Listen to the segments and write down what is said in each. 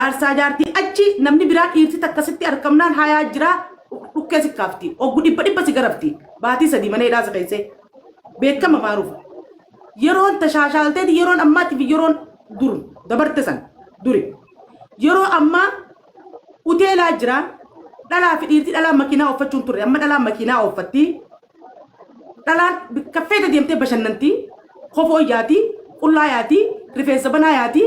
Jaarsaa jaartii achi namni biraa dhiirti takka sitti argamnaan hayaa jira, dhukkee si kaafti. Oggu dhibba dhibba si garafti. Baatii 3 mana hidhaa si keessee. Beekama maaruuf. Yeroon tashaashaalteeti, yeroon ammaatii fi yeroon dur dabarte san duri. Yeroo ammaa uteelaa jira. Dhalaa fi dhiirti dhalaa makiinaa ooffachuun turre, amma dhalaan makiinaa ooffatti. Dhalaan bakka feete deemtee bashannanti, kofoo yaati, qullaa yaati, rifeensa banaa yaati.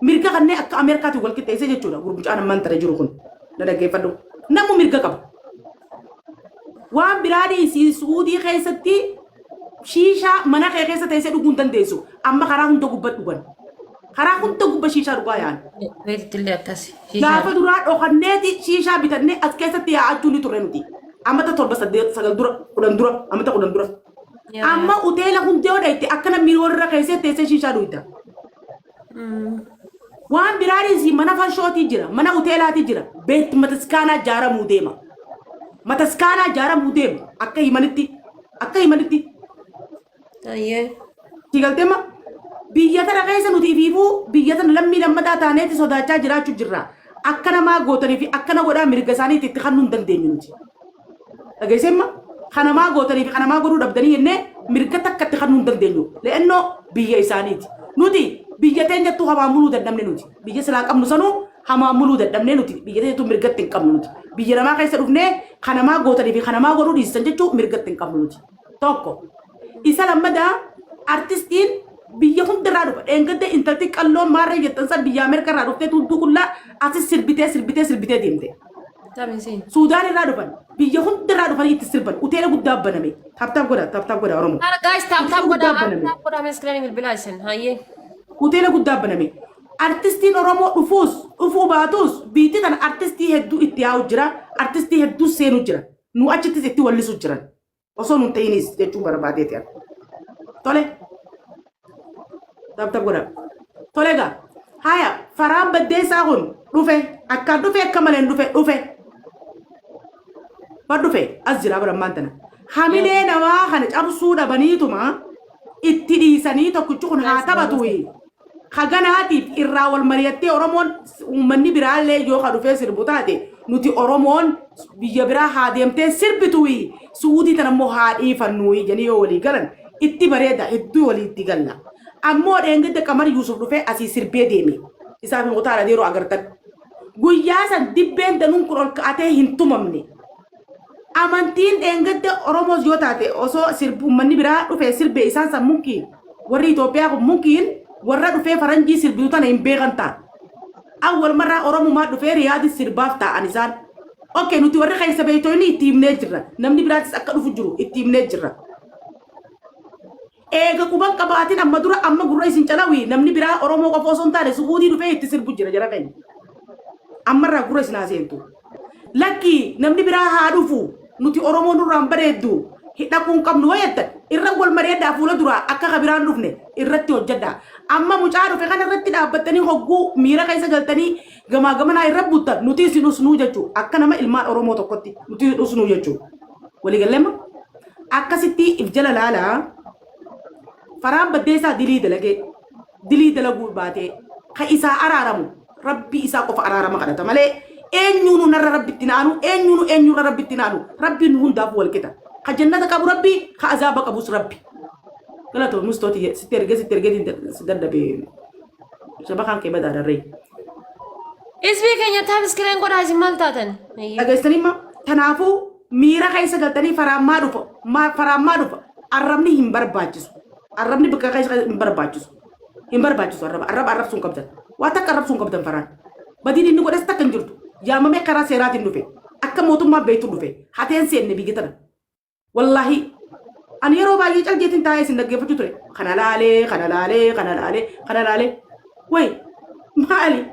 Mirga kanneen akka Ameerikaatiin wal qixxeessee jechuudha. Gurgucaan ammaan tana jiru kun. Na dhaggeeffadhu. Namu mirga qaba. Waan biraa dhiisii, Su'uudii keessatti shiishaa mana kee keessa teessee dhuguu hin dandeessu. Amma karaa hunda gubba dhugan. Karaa hunda gubba shiishaa dhugaa yaa'an. Beekti illee akkasi. Gaafa duraa dhokanneeti shiishaa bitannee as keessatti yaa'achuu ni turre nuti. Amata 7, 8, 9 dura, 10 dura, amata 10 dura. Amma hoteela hundee yoo dhayte akkana miroorra keessee teessee shiishaa dhuyda. Waan biraanis mana farshootii jira, mana hoteelaatii jira. Beet mataskaanaa ijaaramuu deema. Mataskaanaa ijaaramuu deema akka himanitti. Akka himanitti. Ayyee. Si galteema biyya tana keessa nuti ifiifuu biyya tana lammii lammataa taaneeti sodaachaa jiraachuu jirra. Akka namaa gootanii fi akkana godhaa mirga isaaniitti itti kennuu hin dandeenyu nuti. Dhageesseemma kanamaa gootanii fi kanamaa godhuu dhabdanii jennee mirga takka itti kennuu hin dandeenyu. Le'ennoo biyya isaaniiti. Nuti biyya teenyattuu hamaan buluu dadhabne nuti. Biyya silaa qabnu sanuu hamaan buluu dadhabne nuti. Biyya teenyattuu mirgatti hin qabnu nuti. Biyya namaa keessa dhufnee kanamaa gootanii fi kanamaa godhuu dhiisan jechuu mirgatti hin qabnu nuti. Tokko. Isa lammadaa, artistiin biyya hundarraa dhufa. Dheengadda intalti qalloon maarree jettan san biyya Ameerikaa irraa dhuftee tuudduu qullaa asis sirbitee sirbitee sirbitee deemte. Tamisiin. Suudaan irraa dhufan. Biyya hundarraa dhufanii itti sirban. Hoteela guddaa baname. Tap tap godha, tap tap godha Oromoo. Ara guys, tap tap Hoteela godhaa. guddaa baname. Tap godhaa, meeskireen bilbilaa isin. Hayyee. Hoteela guddaa baname. Artistiin Oromoo dhufuus dhufuu baatus biitti tana artistii hedduu itti yaa'u jira. Artistii hedduu seenu jira. Nu achittis itti wallisu jiran. Osoo nun ta'inis jechuun barbaadeeti ani. Tole. Tap tap godha. Tole egaa. Haya, Faraan Baddeessaa kun dhufe, akkaan dhufe, akka malee hin dhufe dhufe. Bar dhufe as jira bara ammaan tana. Hamilee namaa kana cabsuu dhabaniituma itti dhiisanii tokkichi kun haa taphatu. Haganaatiif irraa wal mari'attee Oromoon uummanni biraallee yoo ka dhufee sirbu taate, nuti Oromoon biyya biraa haa deemtee sirbituyi, Su'uudii tana immoo haa dhiifannuyi jedhanii yoo walii galan itti bareeda, hedduu walii itti galla. Ammoo dheengadda Qamar Yuusuf dhufee asii sirbee deeme. Isaa fi Muktaar Adeeroo agartan. Guyyaa san dibbeen danuun kun ol ka'atee hin tumamne. Amantiin dheengadda Oromoos yoo taate osoo sirbu uummanni biraa dhufee sirbe, isaan san munkiin warri Itoophiyaa kun munkiin warra dhufee faranjii sirbitu tana hin beekan ta'a. Awwal marraa Oromumaa dhufee Riyaadis sirbaaf taa'an isaan. Okay, nuti warri keessa beektoonni itti himnee jirra. Namni biraatis akka dhufu jiru itti himnee jirra. Eega quban qabaatin amma dura amma gurra isin calawi, namni biraa Oromoo qofa osoo hin taane Su'uudii dhufee itti sirbu jira jara keenya. Ammarraa gurra isin haa seentu. Lakki, namni biraa haa dhufu, nuti Oromoo nurraan bareeddu dhaquu hin qabnu yoo jettan, irra wal mari'adhaa, fuula duraa akka ka biraan dhufne irratti hojjedhaa. Amma mucaa dhufe kana irratti dhaabbattanii hogguu miira keessa galtanii gamaa gamanaa irra buttan, nuti isin usnuu jechuu, akka nama ilmaan Oromoo tokkotti nuti isin usnuu jechuu. Waliigalleema? Akkasitti if jala laalaa. Faraan Baddeessaa dilii dalagee dilii dalaguu baatee ka isaa araaramu Rabbii isaa qofa araarama kadhata malee eenyuunu narra Rabbitti naanu, eenyuunu eenyurra Rabbitti naanu. Rabbiin nu hundaafuu wal qixa. Ka jannata qabu Rabbi, ka azaaba qabus Rabbi. Galatoo mustooti, sitti ergee sitti ergee si dadhabe, shabakaan kee badaadha ree. Isbii keenya tap screen godhaa, isin maal taatan? Hayyee. Dhageessanii ma tanaafuu miira keessa galtanii faraan maa dhufa, faraan maa dhufa, arrabni hin barbaachisu. Arrabni bakka keessa hin barbaachisu. Hin barbaachisu arraba. Arraba arrabsuu hin qabdan. Waa takka arrabsuu hin qabdan faraan. Badiin inni godhes takka hin jirtu. Yaamamee karaa seeraatiin dhufe. Akka mootummaan beektu dhufe. Hateen seenne biyya tana. Wallaahi. Ani yeroo baay'ee caljeetiin taa'ee isin dhaggeeffachuu ture. Kana laalee, kana laalee, kana laalee, kana laalee. Wayi maali?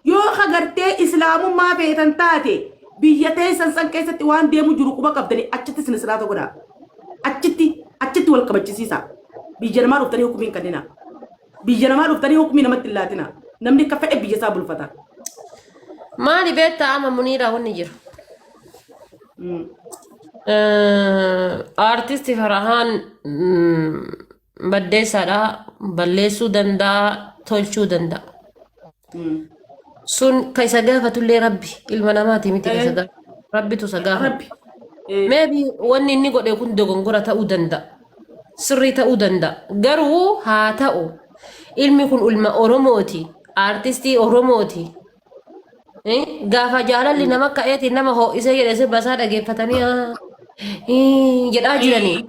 Yoo hagartee islaamummaa feetan taate, biyya teessan san keessatti waan deemu jiru quba qabdanii achitti isin islaata godhaa. Achitti achitti wal kabachisiisaa. Biyya namaa dhuftanii hukumii hin kenninaa. Biyya namaa dhuftanii hukumii namatti hin laatinaa. Namni akka fedhe biyya isaa bulfata. Maali beektaa, amma Muniiraa wanni jiru. Aartisti Farahaan Baddeessaadha. Balleessuu danda'a, tolchuu danda'a. Sun ka isa gaafatullee Rabbi ilma namaati miti ka isa gaafatu. Rabbitu isa gaafata. Rabbi. Maybe wanni inni godhe kun dogongora ta'uu danda'a. Sirrii ta'uu danda'a. Garuu haa ta'u ilmi kun ilma Oromooti. Aartistii Oromooti. Gaafa jaalalli nama ka'eetiin nama ho'isee jedhe sirba isaa dhageeffatanii jedhaa jiranii.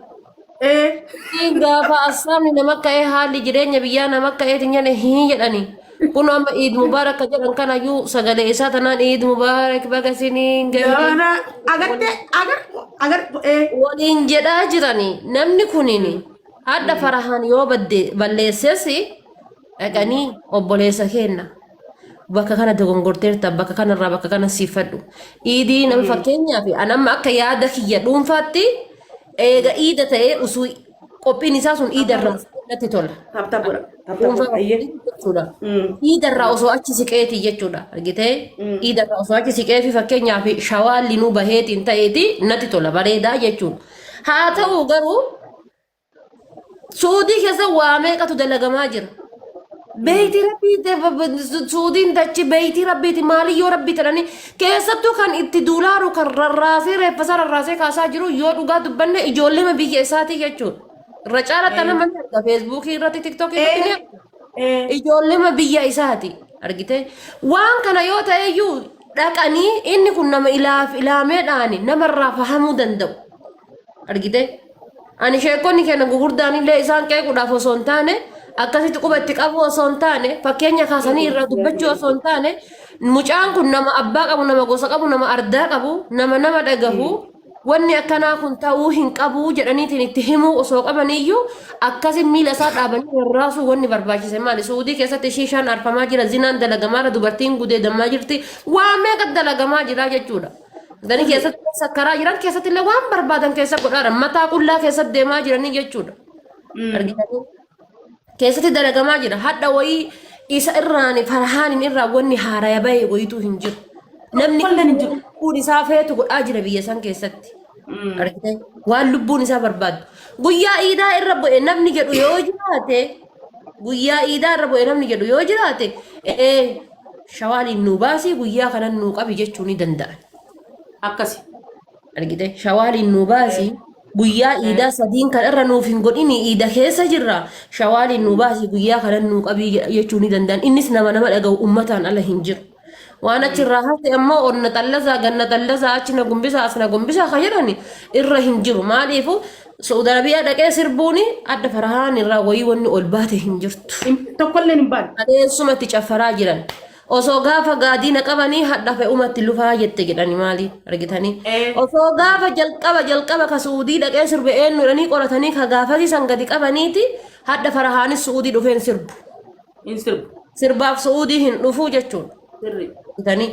Gaafa assaamni nama ka'ee haalli jireenya biyyaa nama ka'eetiin jedhe hii jedhanii. Kun amma Iid Mubaarak ka jedhan kanayyuu sagalee isaa tanaan Iid Mubaarak baga isiniin gahe. Yoona agarte agar agar Waliin jedhaa jiranii namni kunin hadha farahaan yoo badde balleesses dhaqanii obboleessa keenna bakka kana dogongorteerta bakka kanarraa bakka kana siifadhu. Iidii nama fakkeenyaaf an amma akka yaada kiyya dhuunfaatti eega iida ta'ee usuu qophiin isaa sun iida irraa natti tola. Tap tap godha. Tap tap Dhuunfaa godha. Ayyee. jechuudha. Iida irraa osoo achi siqeeti jechuudha. Argitee iida irraa osoo achi siqeefi fakkeenyaaf shawaalli nu baheetiin ta'eeti natti tola bareedaa jechuudha. Haa ta'u garuu Suudii keessa waa meeqatu dalagamaa jira. Beeytii rabbii suudiin dachi beeytii rabbiiti maaliyyoo rabbii jedhanii keessattuu kan itti duulaaru kan rarraasee reeffasaa rarraasee kaasaa jiru yoo dhugaa dubbanne ijoollema biyya isaatii jechuudha. Irra caalatti nama ni arga feesbuukii irratti tiktookii irratti ni arga. Ijoollema biyya isaati argite waan kana yoo ta'eyyuu dhaqanii inni kun nama ilaaf ilaameedhaan namarraa fahamuu danda'u. Argite? Ani sheekonni keenya gugurdaan illee isaan qeequudhaaf osoo hin taane akkasitti quba itti qabuu osoo hin taane fakkeenya kaasanii irraa dubbachuu osoo hin taane mucaan kun nama abbaa qabu nama gosa qabu nama ardaa qabu nama nama dhagahu wanni akkanaa kun ta'uu hin qabu jedhaniitiin itti himuu osoo qabaniyyuu akkasi miila isaa dhaabanii rarraasuu wanni barbaachise maali? Suudii keessatti shiishaan aarfamaa jira zinaan dalagamaa jira dubartiin gudeedamaa jirti waa meeqa dalagamaa jira jechuudha. Dani keessatti sakkaraa jiran keessatti illee waan barbaadan keessa godhaadha. Mataa qullaa keessatti deemaa jiranii jechuudha. Argitanii? Keessatti dalagamaa jira. Hadha wayii isa irraan farhaanin irraa wanni haaraya bahe wayituu hin jiru. Namni Tokkolleen hin jiru. lubbuun isaa feetu godhaa jira biyya san keessatti. Argitee? Waan lubbuun isaa barbaaddu. Guyyaa iidaa irra bu'e namni jedhu yoo jiraate guyyaa iidaa irra bu'e namni jedhu yoo jiraate ee Shawaaliin nuu baasii guyyaa kanan nuu qabi jechuu ni danda'an. Akkasi. Argite shawaaliin nuu baasii guyyaa iidaa sadiin kan irra nuuf hin godhini iida keessa jirra shawaaliin nuu baasii guyyaa kanan nuu qabii jechuu ni danda'an. Innis nama nama dhaga'u ummataan ala hin jiru. Waan achirraa hafe ammoo onna xallasaa ganna xallasaa achi na gumbisaa as na gumbisaa kan jedhani irra hin jiru. Maaliifu Saudi Arabiyaa dhaqee sirbuuni adda farahaan irraa wayii wanni ol baate hin jirtu. Tokkolleen hin baane. Adeemsumatti caffaraa jiran. Osoo gaafa gaadiina qabanii hadha fe'umatti lufaa jette jedhani maali argitanii. Osoo gaafa jalqaba jalqaba ka Suudii dhaqee sirbe eenyu jedhanii qoratanii ka gaafasii san gadi qabaniiti hadha farahaanis Suudii dhufeen sirbu. Hin sirbu. Sirbaaf Suudii hin dhufuu jechuudha. Sirri. Argitanii.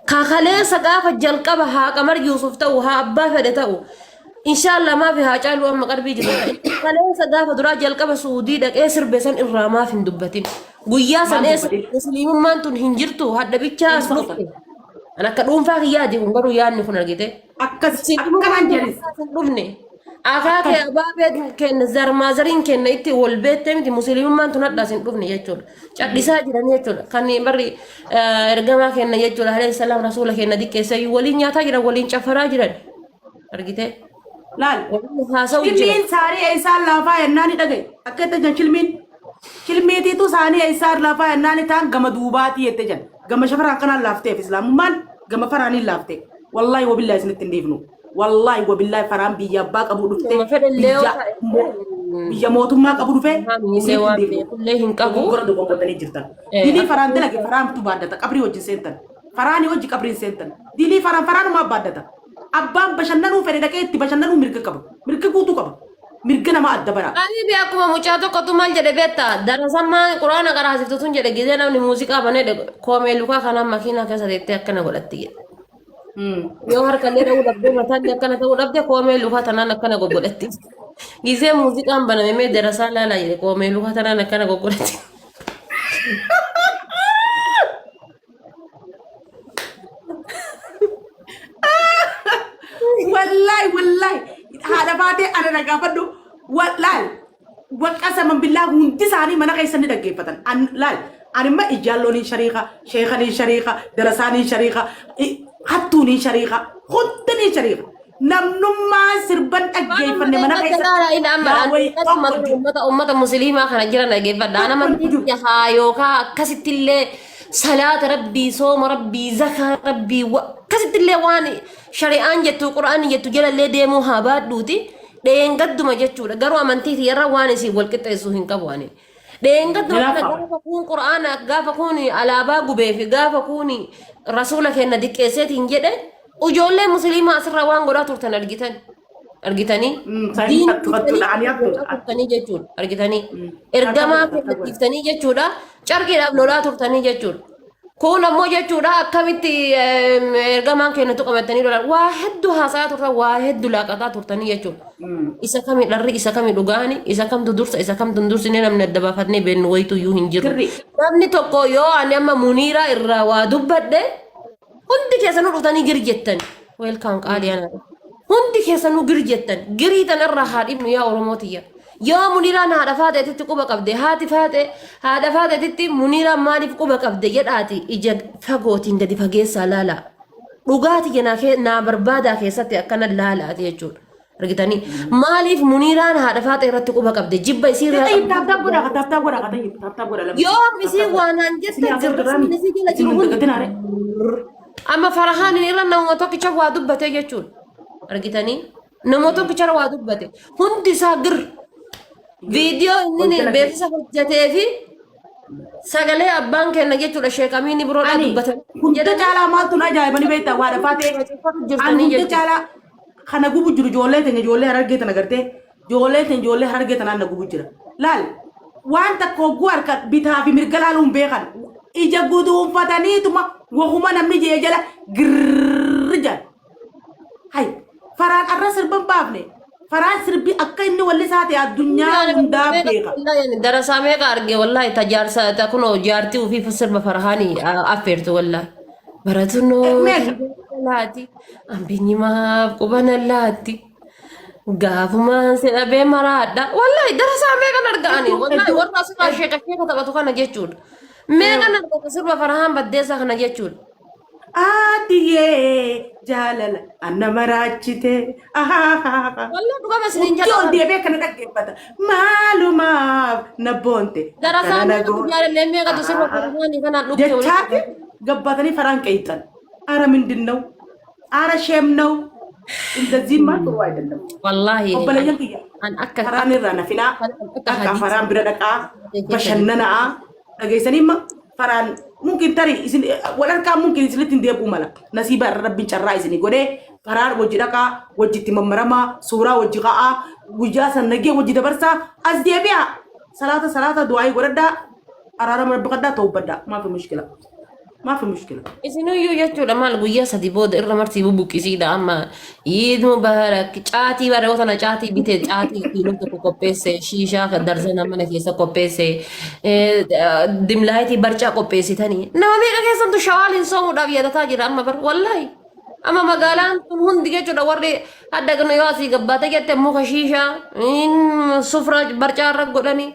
Ka kaleessa gaafa jalqaba haa Qamar Yuusuf ta'u haa abbaa fedhe ta'u inshaallah maafi haa caaluu amma qarbii jiru ta'e. Kaleessa gaafa duraa jalqaba Suudii dhaqee sirbe san irraa maaf hin dubbatin. Guyyaa san Maal eessa dubbatin? musliimummaan tun hin jirtu hadha bichaa as Eessa dhufte. An akka dhuunfaa kiyyaati kun garuu yaadni kun argite. Akkas akkanaan jedhis. hin dhufne. Akaakee abaabee kenna zarmaazariin kenna itti wal beettee miti musliimummaan tun hadhaas hin dhufne jechuudha. Cadhisaa jiran jechuudha. Kan barri ergamaa kenna jechuudha. Alayhi salaam rasuula kenna diqqeessa waliin nyaataa jiran waliin cafaraa jiran. Argitee? Laal. Waliin haasa'u jira. Shilmiin saanii eessaan laafaa ennaa ni dhagaye. Akka itti jan shilmiin. Shilmiitiitu saanii eessaan laafaa ennaa ni ta'an gama duubaatii jette jan. Gama shafaraan kanaan laafteef islaamummaan gama faraaniin laafte. Wallaahi wabillaahi isinitti hin dhiifnu. Wallaahi wabillaahi faraan biyya abbaa qabu dhufte. Nama fedhallee yoo Biyya ta'e biyya mootummaa qabu dhufe Illee isinitti hin waan dhiifnu. beekullee hin qabu. Dogoggora dogoggortanii jirtan. Dilii faraan dalage faraantu baaddata qabrii wajjin seentan. Faraanii wajji qabriin seentan. Dilii faraan faraanumaa baaddata. Abbaan bashannanuu fedhe dhaqee itti bashannanuu mirga qaba. Mirga guutuu qaba. Mirga namaa adda baraa. Habibi akkuma mucaa tokkotu maal jedhe beektaa darasammaa quraana qaraasiftu tun jedhe gizee namni muuziqaa banee koomee lukaa kanaan makiinaa keessa teettee akkana godhatti jedhe. Yoo harkallee dha'uu dhabdee mataan akkana ta'uu dhabde koomee lukaa tanaan akkana goggodhatti. Gizee muuziqaan baname mee darasaa laalaa jedhe koomee lukaa tanaan akkana goggodhatti. Wallaahi wallaahi haadha baatee ana na gaafadhu wallahi waqqa saman billaa hundi isaanii mana keessa ni dhaggeeffatan. An laal Ani imma ijaallooniin shariika, sheekaniin shariika, darasaaniin shariika, hattuuniin shariika, hundaniin shariika. Namnummaan sirban dhaggeeffanne mana keessa yaa wayi tokko hin jiru. Ummata musliimaa kana jiran dhaggeeffadha. Ana Tokko hin jiru. amantii haa yookaan akkasitti illee salaata rabbii, sooma rabbii, zakaa rabbii akkasitti illee waan shari'aan jettu qura'aan jettu jalallee deemuu haa baadhuuti. Dheengadduma jechuudha. Garuu amantii tiyyarra waan isin wal qixxeessu hin qabu ani. Dheengadduma kana Hinaaffaa. gaafa kuun qura'aana gaafa kuun alaabaa gubee fi gaafa kuun rasuula keenya diqqeesseetiin jedhe ijoollee musliimaa asirraa waan godhaa turtan argitan. Argitanii? Saayinii Diinii hattu hattuudha. Ani hattuudha. godhaa turtanii jechuudha. Argitanii? Hattu Ergamaa hattu keenya godha. dhiiftanii jechuudha. Carqiidhaaf lolaa turtanii jechuudha. Kun ammoo jechuudha akkamitti ergamaan keenya tuqamattanii lolan waa hedduu haasayaa turtan waa hedduu laaqataa turtanii jechuudha. Isa kami dharri isa kami dhugaani isa kamtu dursa isa kamtu hin dursine namni adda baafannee beennu wayitu iyyuu hin jiru. Sirrii. Namni tokko yoo ani amma Muniiraa irraa waa dubbadhe hundi keessanuu dhuftanii gir jettan. Weelkaam qaalii ana. Hundi keessanuu gir jettan. Girii tanarraa haa dhibnu yaa Oromoo tiyya. Yoo Muniraan haadha faaxeetitti quba qabde haati faaxee haadha faaxeetitti Muniraan maaliif quba qabde jedhaati ija fagootiin gadi fageessaa laalaa. Dhugaati jenaa kee naa barbaadaa keessatti akkana laalaati jechuudha. Argitanii maaliif Muniraan haadha faaxee irratti quba qabde jibba isii irraa Tayyib qabdi. taap taap godha taap taap godha tayyib taap taap godha lamni. Yoo isii waan aan jette girrisni isii jala Isin jiru hin hundi dagatinaa ree. amma Farahaan irra nama tokkicha waa dubbate jechuudha. Argitanii nama tokkicha waa dubbate hundi isaa gir viidiyoo inni Wal jala beeksisa hojjetee fi sagalee abbaan kenna jechuudha Sheek Amiini biroodhaa Ani dubbatan hunda caalaa maaltu na ajaa'iba ni beektaa waa dhafaatee. Ani jirtanii hunda jechuudha. caalaa kana gubu jiru ijoollee teenya ijoollee harargee tana gartee ijoollee teenya ijoollee harargee tanaan na gubu jira. Laal waan takka hogguu harka bitaa fi mirga laaluun beekan ija guduunfataniituma wahuma namni jee jala girrrr jedhan. Hay faraan arra sirban baafne faraan sirbi akka inni wallisaa ta'e addunyaa hundaa beeka. Darasaa meeqa arge wallahi ta jaarsa ta kunoo jaartii ofii sirba farahaanii affeertu wallahi. Baratunoo Meeqa? laati ambinyi maaf qubana laatti gaafumaan si dhabee maraadha wallahi darasaa meeqan arga'ani Hedduu wallahi hedduu warra asirraa sheeka sheeka taphatu kana jechuudha. Meeqan argatu sirba farahaan baddeessaa kana jechuudha. Aaddiyyee jaalala anna maraachite. Wallahi dhugama isiniin Murtii ol jedha. deebi'ee kana dhaggeeffata. Maalumaaf na boonte. Darasaa Akkana na meeqatu goote. jaalallee meeqatu sirba farahaanii kanaan dhukkee walitti Jechaati gabbaatanii faraan qeeyxan. Ara mindin ነው? Ara ሼም ነው? እንደዚህማ ጥሩ አይደለም። Wallaahi Obboleeyyan kiyya an akka karaan irraa nafinaa akka dhaqaa hadiisa faraan bira dhaqaa bashannanaa dhageessanii ma faraan mungkin tarii isin wal harkaa mungkin isinitti hin deebi'u mala nasiiba irra rabbiin carraa isinii godhee faraan wajji dhaqaa wajji itti mammaramaa suuraa wajji ka'aa guyyaa san nagee wajji dabarsaa as deebi'aa salaata salaata du'aayii godhadhaa araarama rabbi kadhaa tawbadhaa maafi mushkila maafi mushkila. Isinuyyuu jechuudha maal guyyaa sadi booda irra martii bubuqqisiidha amma Iid Mubaarak caatii bara sana caatii bitee caatii kiiloo tokko qopheesse shiishaa kan darzana mana keessa qopheesse dimlaayitii barcaa qopheessitanii nama meeqa keessantu shawaal hin soomuudhaaf yaadataa jira amma bar wallaahi amma magaalaan kun hundi jechuudha warri hadda kana yoo asii gabbaate jette muka shiishaa sufra barcaa irra godhanii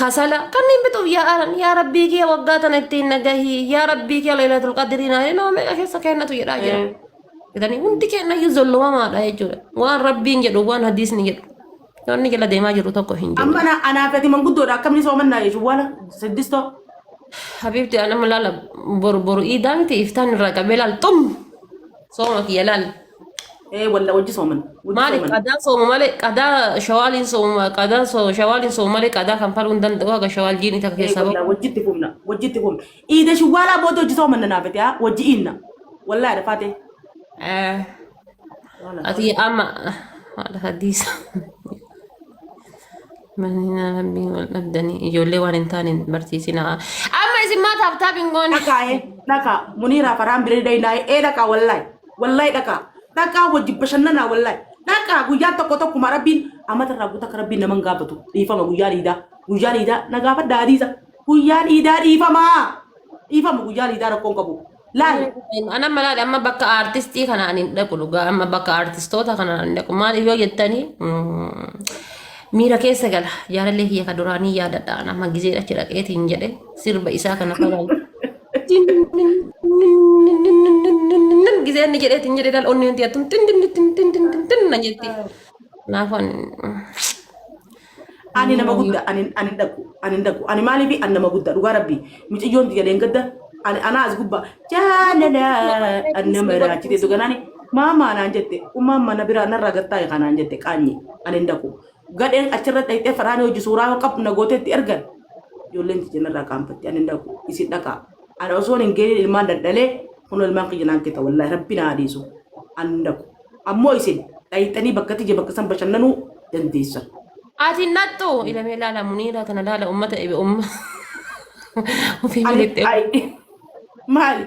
kasala kanneen bituuf yaa aran yaa rabbii kiyya waggaa tana ittiin nagahii yaa rabbii kiyya laylatul qadrii naa nama meeqa keessa kennatu jedhaa jira. Jedhanii hundi keenya iyyuu zollomamaadha jechuudha. Waan rabbiin jedhu waan hadiisni jedhu. Wanni jala deemaa jiru tokko hin jiru. Amma na anaaf ati manguddoodha akkamni soomannaa jechuun waala siddistoo. Habiibti anama laala boru boru iidaa miti iftaan irraa qabee laal xum sooma kiyya laal. Ee walla wajji sooman. Wajji Maali sooman. qadaa soomu malee qadaa shawaaliin soomu qadaa soo shawaaliin soomu malee qadaa kan faluu hin danda'u haga shawaal jiini takka Ee keessaa walla bahu. wajjitti fufna wajjitti fufna. Iida shawwaalaa booda hojii soomanna naaf ati haa wajji iinna. Wallaahi dhafaatee. Eh, Ati amma haadha hadiisa. Manina rabbii wal dhabdanii ijoollee waan hin taane hin barsiisinaa. Amma isin maa taap taap hin goone? Dhaqaa ee dhaqaa muniiraa faraan biree dhaynaa ee dhaqaa wallaahi wallaahi dhaqaa dhaqaa wajji bashannanaa wallaahi dhaqaa guyyaan tokko tokkuma rabbiin amata irraa guutaa akka rabbiin nama hin gaafatu dhiifama guyyaan iidaa guyyaan iidaa na gaafadha hadiisa guyyaan iidaa dhiifamaa dhiifama guyyaan iidaa rakkoon qabu laal Ana malaadha amma bakka aartistii kana ani hin dhaqu dhugaa amma bakka aartistoota kana ani hin dhaqu maaliif yoo jettanii Miira keessa gala. Jaalallee kiyya ka duraanii yaadadha. Nama gizee achi dhaqeetiin jedhe sirba isaa kana falaalu. Gizee inni jedheetiin jedhe laal onneen tiyatun tin tin tin tin tin tin tin na jetti. Kanaaf Ani nama guddaa ani ani hin dhaqu ani hin dhaqu ani maaliif ani nama guddaa dhugaa rabbii miciyyoon tiyya leengadda ani anaa as gubbaa jaalala ani nama raachite doganaani maamaa naan jette ummaan mana biraa narraa gattaa'e kanaan jette qaanyi ani hin dhaqu gadheen achirra dhaqxee faraanii hojii suuraa qab na gooteetti ergan ijoolleen tiyya narraa qaanfatti ani hin dhaqu isin dhaqaa ani osoon hin geenye ilmaan dhadhalee kunoo ilmaan kiyya naan qita wallaahi rabbi naa dhiisu ani hin dhaqu ammoo isin dhayxanii bakka tiyya bakka san bashannanuu dandeessan. Ati nattu ilamee laala muniira tana laala ummata ibe umma ofii Ani militte. ai maali?